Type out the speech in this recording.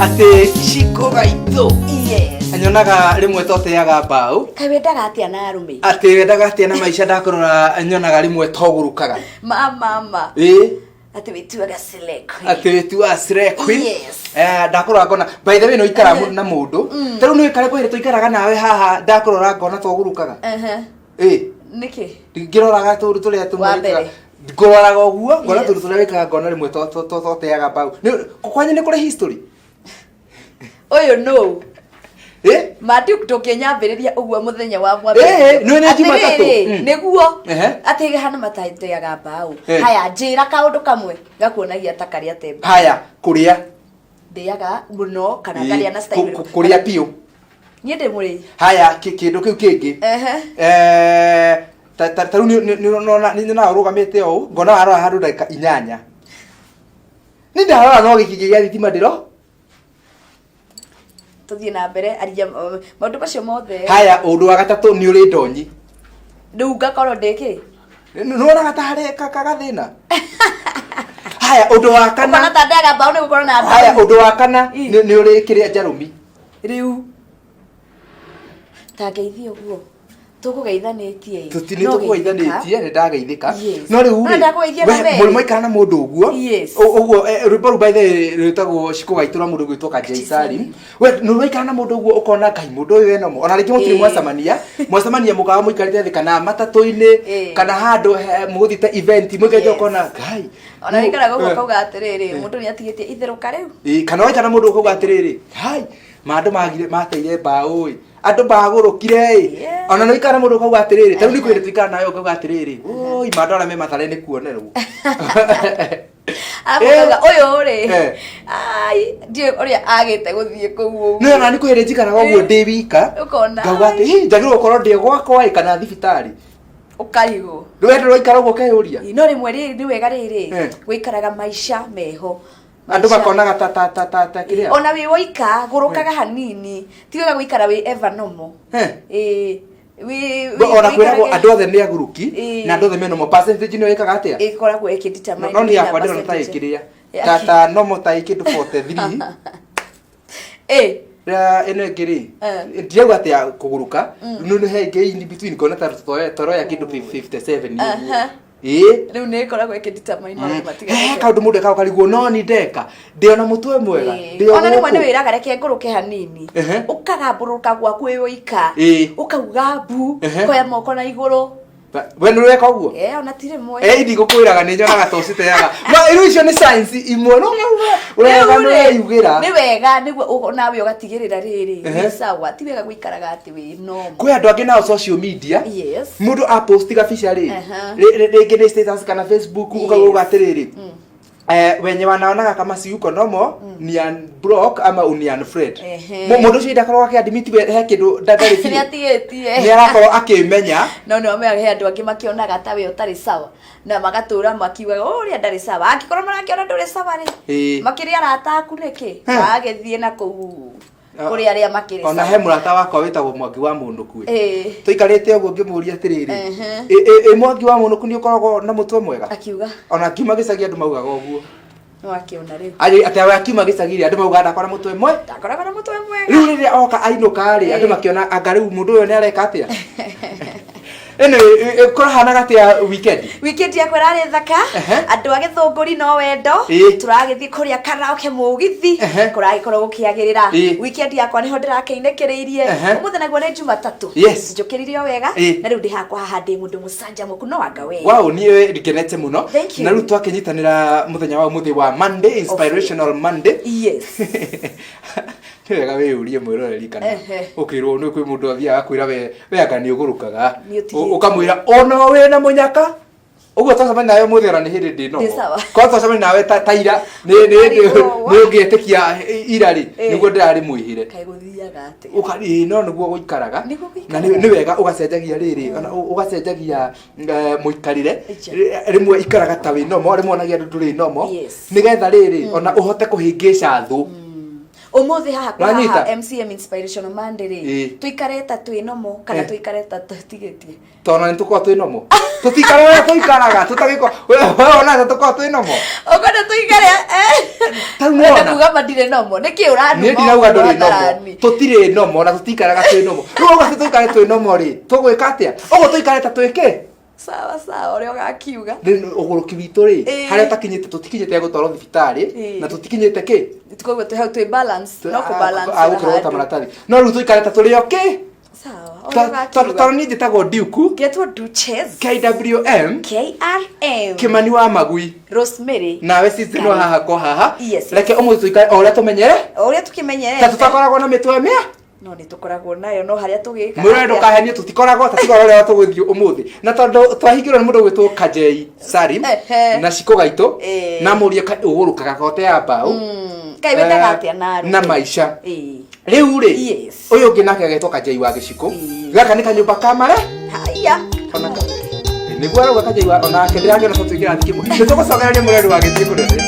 Atĩ Shiko Gaitũ. Yes. Nyonaga rĩmwe toteaga mbaũ. Kaĩ wendaga atĩa na arũme? Atĩ wendaga atĩa na maica, ndakũrora nyonaga rĩmwe togũrũkaga. Ma mama. Ĩ. Atĩ wĩtuaga slay queen. Atĩ wĩtuaga slay queen. Yes. Eh, ndakũrora ngona, by the way, no ikara na mũndũ ta rĩu nĩ wĩkare kwĩrĩ tũikaraga nawe haha, ndakũrora ngona togũrũkaga. Ĩ. Nĩkĩ? Ngĩroraga tũndũ tũrĩa tũmwe Wa mbere. Ngũroraga ũguo ngona tũndũ tũrĩa wĩkaga, ngona rĩmwe toteaga mbaũ. Kwanyu nĩ kũrĩ history? Ũyũ nũ? Ĩ. Manduke, ndũngĩnyambĩrĩria ũguo mũthenya wa Ĩĩ, nĩ nĩ Jumatatũ. Atĩrĩrĩ, nĩguo atĩ hana matateaga mbaũ. Haya, njĩra kaũndũ kamwe gakuonagia ta karĩa te mbaũ. Haya, kũrĩa. Ndĩaga mũno kana Ĩ, ngarĩa na style. Kũrĩa biũ. Niĩ ndĩ mũrĩi. Haya, kĩndũ kĩu kĩngĩ. Eh, ta rĩu nĩ nyonaga ũrũgamĩte ũũ, ngona warora handũ ndagĩka 8, nĩ ndarora no gĩkĩngĩ gĩa thitima ndĩro. Tũthiĩ na mbere, aria maũndũ macio mothe. Haya, ũndũ wa gatatũ, nĩ ũrĩ ndonyi. Rĩu ngakorwo ndĩ kĩ? Nĩwonaga ta harĩ kagathĩna. Haya, ũndũ wa Ũkona kana. ta ndeaga mbaũ nĩ gũkorwo na Haya, ndonyi. ũndũ wa kana, nĩ ũrĩ kĩrĩa, njarũmi. Rĩu ta ngeithie ũguo tũkũgeithanĩtie ĩ. Nĩ No tũkũgeithanĩtie, nĩ ndageithĩka. Yes. No rĩu No rĩ, ndakũgeithia na we Mary. mũrĩ mwaikara na mũndũ ũguo ũguo, rwĩmbo rũu, by the way, rwĩtagwo Shiko Gaitũ na mũndũ gwĩtwo Kajai Salim. We nĩ ũraikara na mũndũ ũguo ũkona ngai mũndũ ũyũ enomo, ona rĩngĩ mũtirĩ mwacemania mũkaga mũikarĩte thĩ kana matatũ-inĩ kana handũ mũgũthiĩte event mũikarĩte, ũkona ngai. Ona wĩikaraga ũguo ũkauga atĩrĩrĩ, mũndũ nĩ atigĩtie itherũka rĩu. Ĩ, kana waikara na mũndũ ũkauga atĩrĩrĩ, hai ma andũ magire mateire mbaũ ĩ, andũ magũrũkire ĩ. Ona nĩ ũikara na mũndũ ũkauga atĩrĩrĩ, ta rĩu nĩ kwĩrĩ tũikara nawe ũkauga atĩrĩrĩ, oi ma andũ arĩa me Mathare nĩ kuonerwo. Arabu ũkauga ũyũ rĩ, ai ndiũĩ ũrĩa agĩte gũthiĩ kũu ũguo. Nĩ ona nĩ kwĩrĩ njikaraga ũguo ndĩ wika, Ũkona, ngauga atĩ, "Hi, njagĩrĩirwo gũkorwo ndĩ gwakwa ĩ kana thibitarĩ." Ũkarigwo. Rĩu ndũ ũraikara ũguo ũkeyũria. No rĩmwe rĩrĩ nĩ wega rĩrĩ gũikaraga maica meho. Andũ makonaga ta kĩrĩa. Ona wĩ woika gũrũkaga hanini, ti wega gũikara wĩ ever normal. Ĩĩ, Ona kwĩragwo wĩikarage- andũ othe nĩ agũrũki na andũ othe me normal percentage nĩyo ĩkaga atĩa? Ĩkoragwo ĩkĩ-determine No nĩ yakwa nginya ndĩrona ta percentage. ĩkĩrĩa ta normal ta ĩkĩndũ 43. Ya, ĩno ĩngĩ rĩ, ndirauga atĩ ya kũgũrũka, no nĩ he ĩngĩ in between ngona ta toroya kĩndũ 57 ũguo. Ĩĩ. Rĩu nĩ ĩkoragwo ĩkĩ-determine maũndũ He matiganĩte. kaũndũ mũndũ ekaga ũkarigwo, no ni ndeka ndĩ ona mũtwe mwega ndĩ o Ona rĩmwe nĩ gũkũ. wĩraga reke ngũrũke hanini, ũkagambũrũka gwaku wĩ wũika, ũkauga mbu, koya moko na igũrũ. We nĩ ũreka ũguo? Eh, ona ti rĩmwe. Eh, ithi gũkwĩraga nĩ nyonaga ta ũciteaga ma rĩu icio nĩ science imwe no wega. Rĩu Nĩ rĩ, ũreyugĩra. Nĩ wega nĩguo nawe ũgatigĩrĩra rĩrĩ wĩ sawa, ti wega gũikaraga atĩ wĩ normal. Kwĩ andũ angĩ nao social media, mũndũ aposti gabica rĩ, rĩngĩ nĩ status kana Facebook, ũkauga atĩrĩrĩ, wenye wanaonaga kama si uko normal ni unblock ama uni unfriend. Mũndũ ũcio ndakorwo akĩadmit we he kĩndũ ndarĩ Nĩ biũ atigĩtie. Nĩ arakorwo akĩmenya. No nĩ wamenya he andũ angĩ makĩonaga ta we ũtarĩ sawa na magatũra makiugaga, "Oh, ũrĩa ndarĩ sawa." Angĩkorwo marakĩona ndũrĩ sawa rĩ, makĩrĩ arata aku nĩkĩ? Magĩthiĩ na kũu kũrĩ arĩa makĩrĩ Ona sawa. he mũrata wakwa wĩtagwo Mwangi wa Mũnũku ĩ. Tũikarĩte ũguo ngĩmũria atĩrĩrĩ, ĩ Mwangi wa Mũnũku, nĩ ũkoragwo na mũtwe mwega? Akiuga. Ona akiuma gĩcagi andũ maugaga ũguo. Nĩ wakĩona rĩu. Atĩ we akiuma gĩcagi rĩ, andũ maugaga ndakora mũtwe mwe. Ndakoragwo na mũtwe mwega. Rĩu rĩrĩa oka ainũka rĩ, andũ makĩona anga rĩu mũndũ ũyũ nĩ areka atĩa. Anyway, kũrahanaga atĩa weekend? Weekend yakwa ĩrarĩ thaka. Andũ a Gĩthũngũri no wendo. Tũragĩthiĩ kũrĩa karaoke mũgithi. Kũragĩkorwo gũkĩagĩrĩra. Weekend yakwa nĩho ndĩrakĩinĩkĩrĩirie. Ũmũthĩ naguo nĩ Jumatatũ. Njũkĩrire o wega. Na rĩu ndĩ hakwa haha ndĩ mũndũ mũcanjamũku, no anga we? Wow, niĩ ngenete mũno. Thank you. Na rĩu twakĩnyitanĩra mũthenya wa ũmũthĩ wa Monday, inspirational Monday. Nĩ wega wĩyũrie mwĩroreri kana ũkĩrwo nĩ kwĩ mũndũ athiaga kwĩra we anga nĩ ũgũrũkaga. Nĩ ũtigĩte. Ũkamwĩra ona wĩna mũnyaka ũguo twacemania nawe mũthĩ, ona nĩ hĩndĩ ndĩ nomo. Ndĩ sawa. Korwo twacemania nawe ta ira nĩ Ũkarigwo, nĩ ũngĩetĩkia ira rĩ, nĩguo ndĩrarĩ mwĩhĩre. Kaĩ gũthiaga atĩa? Ĩĩ, no nĩguo gũikaraga. Nĩguo Na gũikaraga. nĩ wega ũgacenjagia rĩrĩ, ona ũgacenjagia mũikarĩre. Ĩja. Rĩmwe ikaraga ta wĩ nomo, rĩmwe onagia andũ ndũrĩ nomo, nĩgetha rĩrĩ ona ũhote kũhĩngĩca thũ. Ũmũthĩ haha kwa Wanyita? haha MCM Inspirational Monday rĩ, Ĩĩ. tũikare ta twĩ nomo kana Eh. tũikare ta tũtigĩtie? Tondũ nĩ tũkoragwo twĩ nomo, tũtikara ũrĩa tũikaraga tũtagĩko we ona ta tũkoragwo twĩ nomo. Ũkwenda tũikare eh? Ta rĩu Ũrenda nĩwona? kuga ma ndirĩ nomo, nĩkĩ ũranuma Niĩ ndirauga ũguo ndũrĩ nomo. hadharani? Tũtirĩ nomo na tũtikaraga twĩ nomo. Rĩu auga atĩ tũikare twĩ nomo rĩ, tũgwĩka atĩa ũguo tũikare ta twĩkĩ? Sawa sawa, ũrĩa ũgakiuga. Rĩu ũgũrũki witũ rĩ, Ĩĩ. harĩa ũtakinyĩte, tũtikinyĩte gũtwarwo thibitarĩ Ĩĩ. na tũtikinyĩte kĩ. Koguo twĩ hau twĩ balance, no kũ balance Gũkĩrogota handũ. maratathi, no rĩu tũikare ta tũrĩ okay. Sawa, ũrĩa Tondũ ũgakiuga. niĩ njĩtagwo Duke Ngetwo Duchess. KWM. KRM. Kĩmani wa Magui. Rosemary. Nawe sister no haha ko haha. Yes. Reke ũmũthĩ tũikare o ũrĩa tũmenyere, O ũrĩa tũkĩmenyerete. Ta tũtakoragwo na mĩtwe mĩa. No nĩ tũkoragwo nayo, no harĩa tũgĩka. Mwĩrore, ndũkahenie, tũtikoragwo ta tiga ũrĩa tũgũthiĩ ũmũthĩ, na tondũ twahingĩrwo nĩ mũndũ ũgwĩtwo Kajei Salim na Ciko Gaitũ, na mũrie ũgũrũkaga kote ya mbaũ. Kaĩ wĩtaga atĩa na na maica rĩu rĩ, ũyũ ũngĩ nake agetwo Kajei wa Gĩcikũ. Gaka nĩ kanyũmba ka mare. Haya. Ona ka nĩguo arauga Kajei wa onake ndĩrakĩona ta twĩ kĩrathi kĩmwe. Nĩ tũgũcokereria mũreri wa gĩthiĩ kũnene.